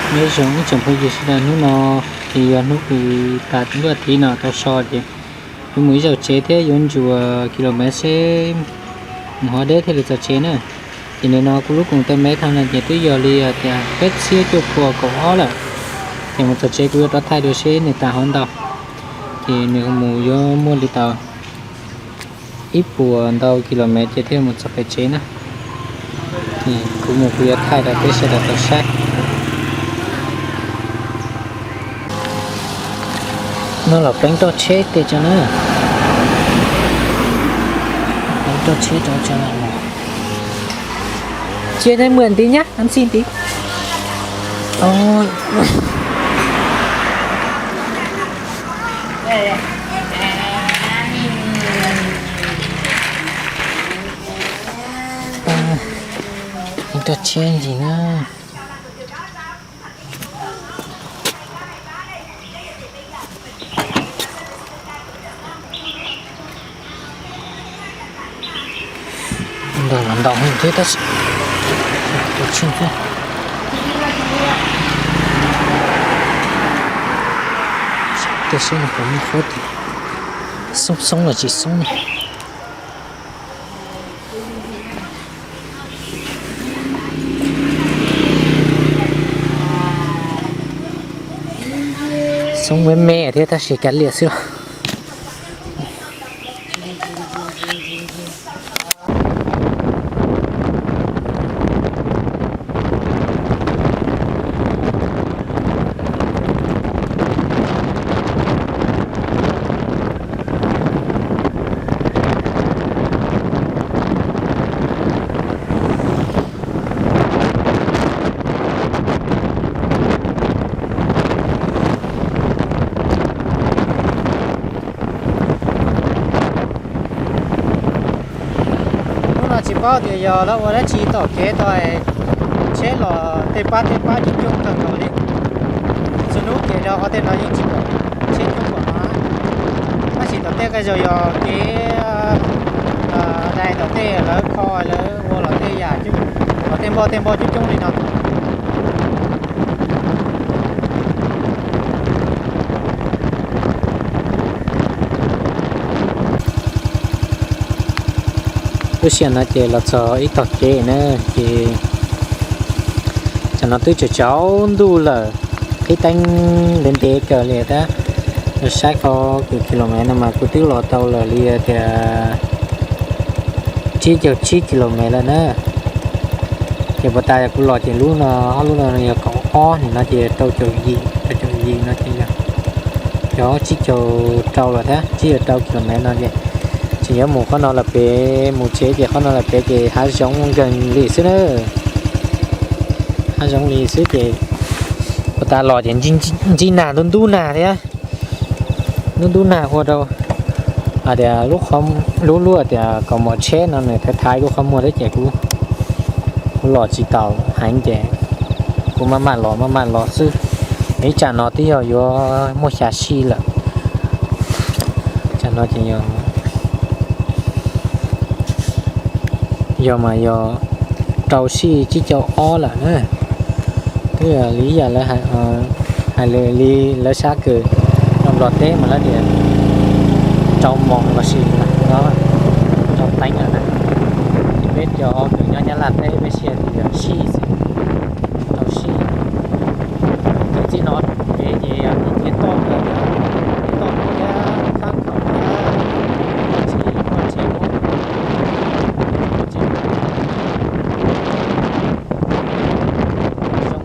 Nyob zoo ib tsoom phooj ywg sawv daws, hnub no ces yog hnub kws tas lub as thiv no tau so ces yuav mus ib zaug tsev thiab yuav ntsuas kilomev seb mus hov deb thiaj li txog tsev na. Ces nim no kuv lub koom tau mev thaum no ces twb yog li tias peb txhiab cuaj puas kaum ob lawm. Ces mus txog tsev kuv yuav rov thaij dua seb nws tas hov ntau. Ces nws mus yuav muaj li tau ib puas ntau kilomev ces thiaj mus txog pem tsev na. Kuv mus kuv yuav thaij rau peb sawv daws tau saib. No los pleev roj tsheb tej tso na. Pleev roj tsheb rau tso. Cia nej muaj ntiv nyab ntxi ntiv. Roj tsheb ntsis na. Ntau los ntau heev thiab tab sis tus tsheej thiab. Tej saib no puas muaj qhov twg xoob xoob los tsis xoob ne. Xoob me me thiab tab sis kav liam xwb los. Hnub no tsis paub tias yog lawv ua dab tsi tom kev tau tsheb los tej pab tej pab coob coob kawg nkaus li. Txhua hnub ces dhau qhov tej no yeej tsis pom tsheb coob npaum no. Tab sis tom tej qee zaus yog kev dais tom tej lawv kho lawv ua los tej yam coob, los tej npoj tej npoj coob coob li no. Lub sij hawm no ces los txog ib tog kev na, ces tam no twb tsaus tsaus ntuj lawm, qhib teeb ntev ntev kawg li thiab. Saib qhov kws kilomev no mas kuv twb los tau lawm li tias tsib caug tsib kilomev lawm na. Ces puas tas yog kuv los ces lub no, ob lub no yog kaum ob, nim no ces rau caum yim, rau caum yim no ces yog, yog tsib caug rau lawm thiab, tsib caug rau kilomev no ces tseem yuav mus qhov no lawm pem, mus tsev ces qhov no lawm pem ces hav zoov nkeeg li xwb na. Hav zoov li xwb ces puas tas los ces ntsib nag ntub ntub nag thiab. Ntub ntub nag ua rau hais tias lub, lub lub tias kaus mom tsheb no nws thaiv thaiv kuv qhov muag thiab ces kuv, kuv los tsis taus heev ces kuv maj mam los maj mam los xwb. Ib tsam no twb yog yuav muaj xya sij lawm. Tsam no ces yog, yog mas yog rau sij tsib caug ob lawm na. Twb yog li yam lawv hais li lawv sab kws rau Nplog teb mas lawv tias rau moos los sis rau teev lawm na. Peb cov kws nyob Nyab Laj teb peb siab tias yog sij xwb, rau sij. Ces txij no pem ces yog toj kawg, toj thiab fab khaum thiab tsis muaj tsev ua. Zoo,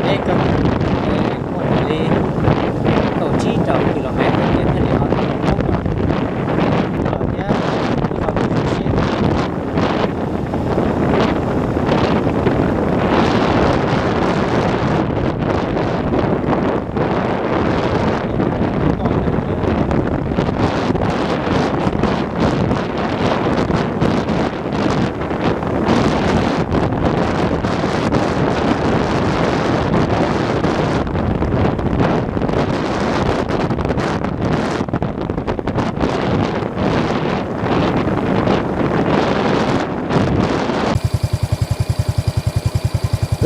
deb kawg, muaj li kaum tsib rau kilomev ces thiaj li ho tau mus poob no los thiab. Lub qhov kuv zoo siab,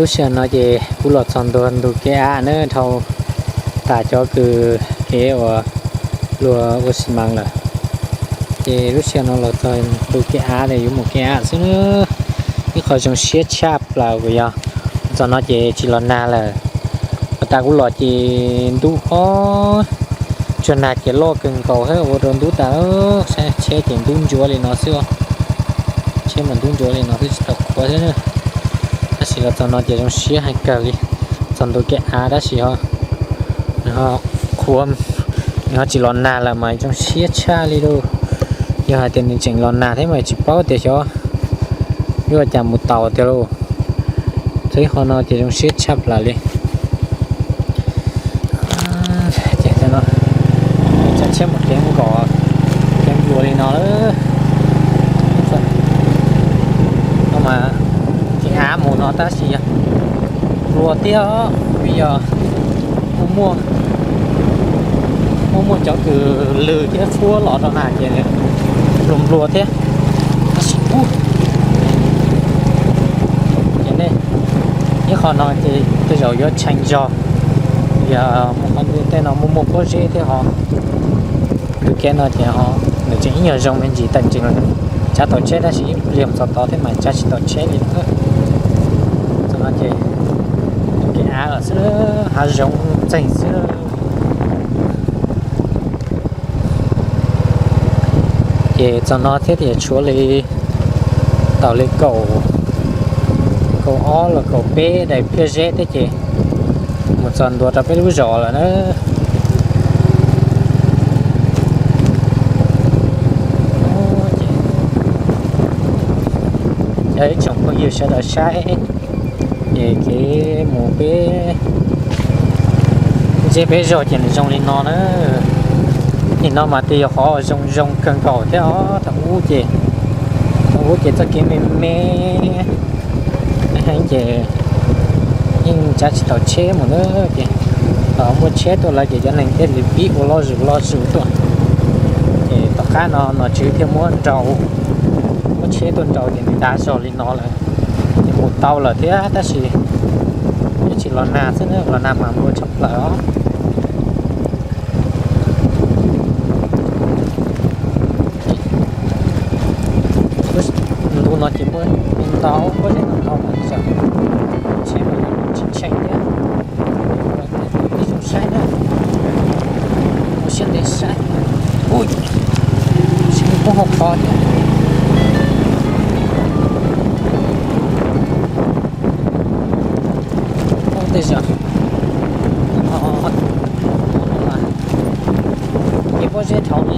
Lub sij hawm no ces kuv los txog ntua ntug kev av na, dhau tas cov kws kev uas luag ua xi mas lawm. Ces lub sij hawm no los txog ntug kev av es yuav mus kev av xwb na. Ib qho zoo siab tshaj plaws uas yog txog no ces tsis los nag lawm. Puag ta kuv los ces ntub ob tsuag nag ces loj kawg nkaus thiab ua rau ntub tas, saib tsheb ces ntub ntsuav li no xwb. Tsheb mas ntub ntsuav li no xwb tsis tau qhuav thiab. Tab sis los txog no ces zoo siab heev kawg li. Txog ntua kev av tab sis ho nws ho qhuav, nws ho tsis los nag lawm mas zoo siab tshaj li lauj. Yog hais tias nws tseem los nag thiab mas tsis paub tias xyov yuav ua cas mus tau tiag lauj. Txog ib qho no ces zoo siab tshaj plaws li. Ces no, tsheb mus kev nkaus, kev nplua li no lawm. No mas kev av mus no tab sis yog nplua tiag, vim yog muaj, muaj, muaj cov kws lws thiab fuab los rau na ces nplua nplua thiab. Tab sis ub, ces nej, ib qho no ces tej zaum yuav tshee zog, yog mus qhov ntawd tej no muaj muaj pob zeb thiab ho. Tus kev no ces ho nws tseem ib nyuag zoo me ntsis, tawm ntsees tsav tau tsheb tab sis ib pliag mus txog tod thiab mas tsav tsis tau tsheb li lawm. Txog no ces kev av los xwb, hav zoov ntxeeg xwb. Ces txog no thiab ces tshuav li tau li kaum, kaum ob los kaum peb daim pliag zeb thiab ces mus txog ntua rau peb lub zos lawm na. Yog ib tsoom phooj ywg sawv daws saib, ces kev mus peb zej peb zog ces nws zoo li no na. Nim no mas twb yog qhov zoo zoo kawg nkaus thiab os. Thaum ub ces, thaum ub ces txoj kev me me heev ces yeej tsav tsis tau tsheb mus na. Ces thaum muaj tsheb tuaj lawm ces cov neeg thiaj li pib ua loj zus loj zus tuaj. Ces tom qab no nom tswv thiaj muab nrau, muab tsheb tuaj nrau ces nws dav zog li no lawm. Ces mus tau lawm thiab tab sis yeej tsis los nag xwb na, los nag mas nplua tshaj plaws os. Ntu no ces muaj ntau pob zeb ntau mas tsheb mas tsis tshee thiab. Ib zoo saib na, ua siab ntev saib. Ui, tsheb muaj hauv qhov thiab. Tej zaum ces pob zeb dhau li,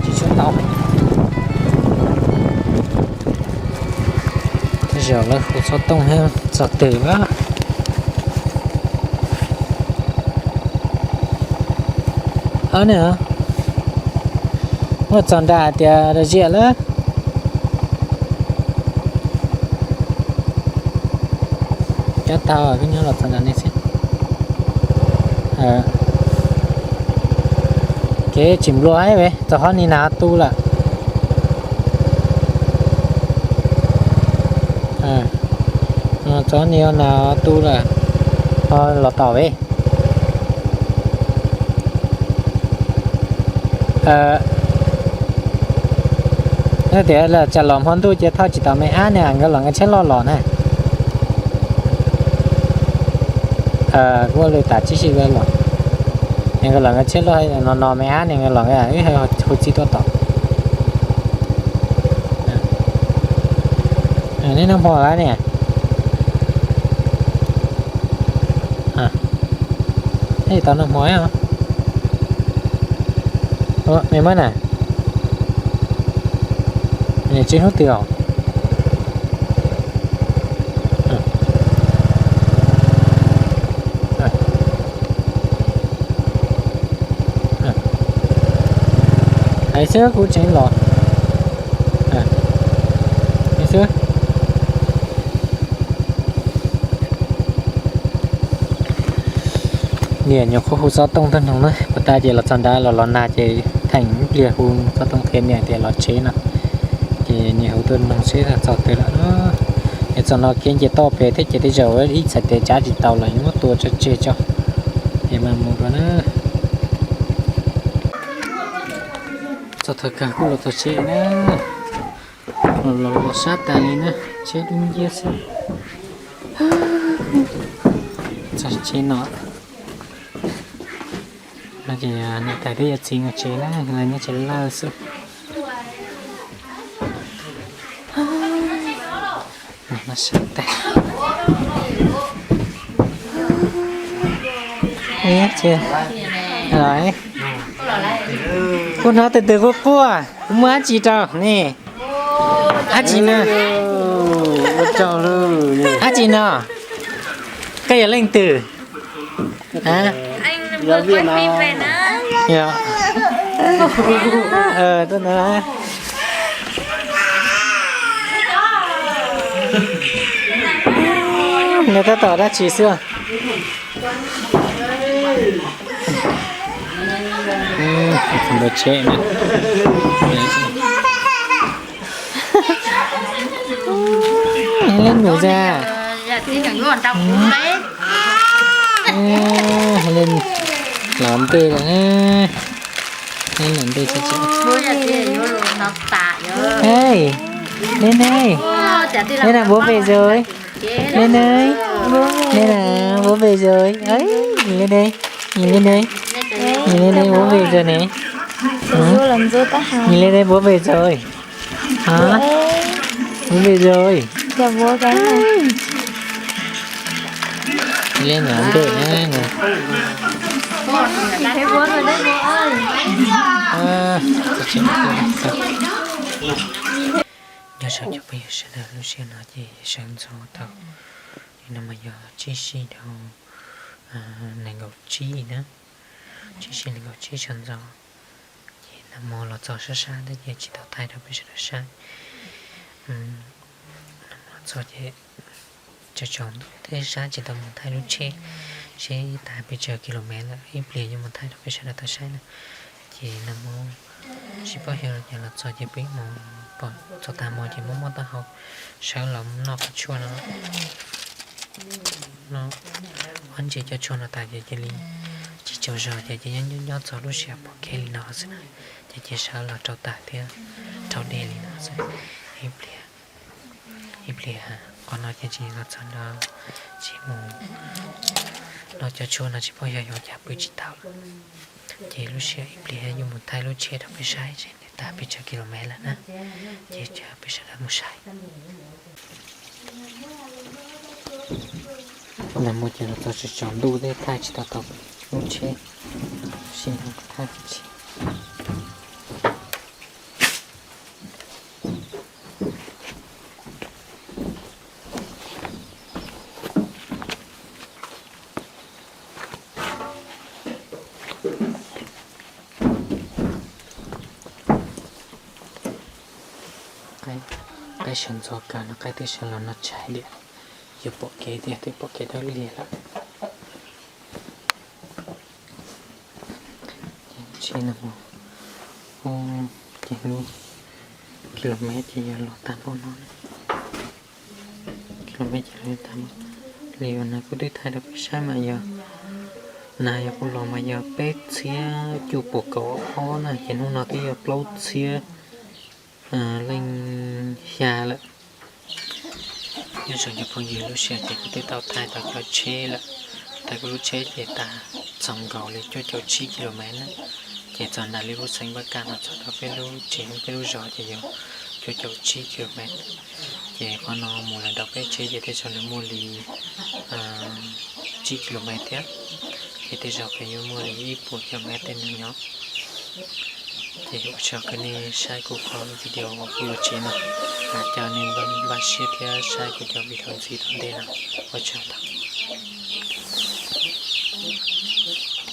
tsis tshua tau. Tej zaum lawv hu xov tooj thiab txog twg lawm. Ab, ne, muaj txog nram tias dab ziaj lawm. Cov tau, peb nyob los txog nram ne xwb. Kev tsis nplua ve, txog qhov ni nas tu lawm. Txog qhov ni nas tu lawm, ho los tau ve. Tias tsam los hmo ntuj ces thauj tsis tau me ab ne, nkawd los nkawd tsheb loj los na. Kuv ua lwm tam tsis sib los, nkawd los nkawd tsheb loj no no me ab ne, nkawd los nkawd hu txij tuaj tod. Neb noj hmo lawm ne? Neb tau noj hmo os. Me muab na, nws tsis hnub twg os. Hais xwb kuv tseem los xwb. Niam nyuam qhuav hu xov tooj tuaj noog na, puas tas ces los txog nrad los los nag ces theem ib pliag hu xov tooj qhia niam tias los tsev no. Ces niam hu tuaj noog seb txog twg lawm. Es txog no kev nce toj pem thiab ces tej zaum ib txhais tes tsav tsis tau los yuav muab tua tso tseg tso. Es mas mus dua na. Txog thaum kawg kuj los txog tsev na. Los los sab tas li na, tsheb dub nciab xwb. Txog tsev no. No ces niam tais thiab yawm txiv mus tsev na, nyob tsev lawm xwb. Kuv hnov tus twg quaj quaj, kuv muaj dab tsi rau ne? Dab tsi no? Dab tsi no? Koj yog leej twg? Nws tab tom dab tsi xwb. Ntawd tsheb na. Leej nus za. Los ntej lawm na. Los ntej tsis tsis. Ê, Lê Ninh, Lê Ninh, bố về rồi. Lê Ninh, Lê Ninh, bố về rồi. Ấy, nhìn lên đây, nhìn lên đây. Nhìn lên đây, bố về rồi này. Hả? Nhìn lên đây, bố về rồi. Hả? Bố về rồi. Chào bố cái này. Lên nói để nhá. Thấy bố rồi đấy bố ơi. Nyob zoo cov phooj ywg sawv daws, lub sij hawm no ces sawv ntxov tau li no mas yog tsib sij dhau nees nkaum tsib na, tsib sij nees nkaum tsib sawv ntxov. Ces nag hmo los txog sab sab thiab ces tsis tau thaij rau peb sawv daws saib. Nag hmo los txog ces tsaus tsaus ntuj thiab sab tsis tau mus thaij lub tsheb seb tas pes tsawg kilomev lawm, ib pliag yuav mus thaij rau peb sawv daws tau saib na. Ces nag hmo tsis paub xyov los cas los txog ces peb mus pom txog tag hmo ces muab muab taub hau sawv los noj qhov tshuaj no. Noj ob ntsis cov tshuaj no tas ces cia li tsis tsaug zog ces cia nyob nyob txog lub sij hawm pom kev li no xwb na. Ces cia sawv los rau tag thiab rau dej li no xwb. Ib pliag, ib pliag qhov no ces tsis los txog no, tsis mus noj cov tshuaj no tsis paub xyov yuav cas pw tsis tau lawm. Ces lub sij hawm ib pliag yuav mus thaij lub tsheb rau peb saib seb nws tas pes tsawg kilomev lawm na. Ces cia peb sawv daws mus saib. Nag hmo ces los txog tsaus tsaus ntuj thiab thaij tsis tau tau lub tsheb, sij hawm thaij tsis Qaib sawv ntxov kawg no, qaib twb sawv los noj tshais liam, yuav pom kev tiag twb pom kev dawb liag lawm. Ces tsheb no mus, ces lub kilomev ces yog los tag npaum no, kilomev ces los tag npaum li uas nws kuj twb thaij rau peb saib mas yog, nws yog kuj los mas yog peb txhiab cuaj puas kaum ob na, ces hnub no twb yog plaub txhiab leej xya lawm. Nyob zoo cov phooj ywg, lub sij hawm ces kuv twb tau thaij tau cov tsheb lawm. Thaij kuv lub tsheb ces tas txog nkaus li cuaj caum tsib kilomev na. Ces txog nram li lub xeev Npab Kaj no txog rau peb lub tsev peb lub zos ces yog cuaj caum tsib kilomev. Ces qhov no mus lawm nram peb tsev ces tej zaum nws muaj li tsib kilomev thiab. Ces tej zaum peb yuav muaj li ib puas kilomev tej no nyob. Ces ua tsaug kawg nej saib kuv qhov video uas kuv yuav tsev no, cov nej npaj siab thiab saib kuv cov video ntxiv tom ntej no, ua tsaug ntau.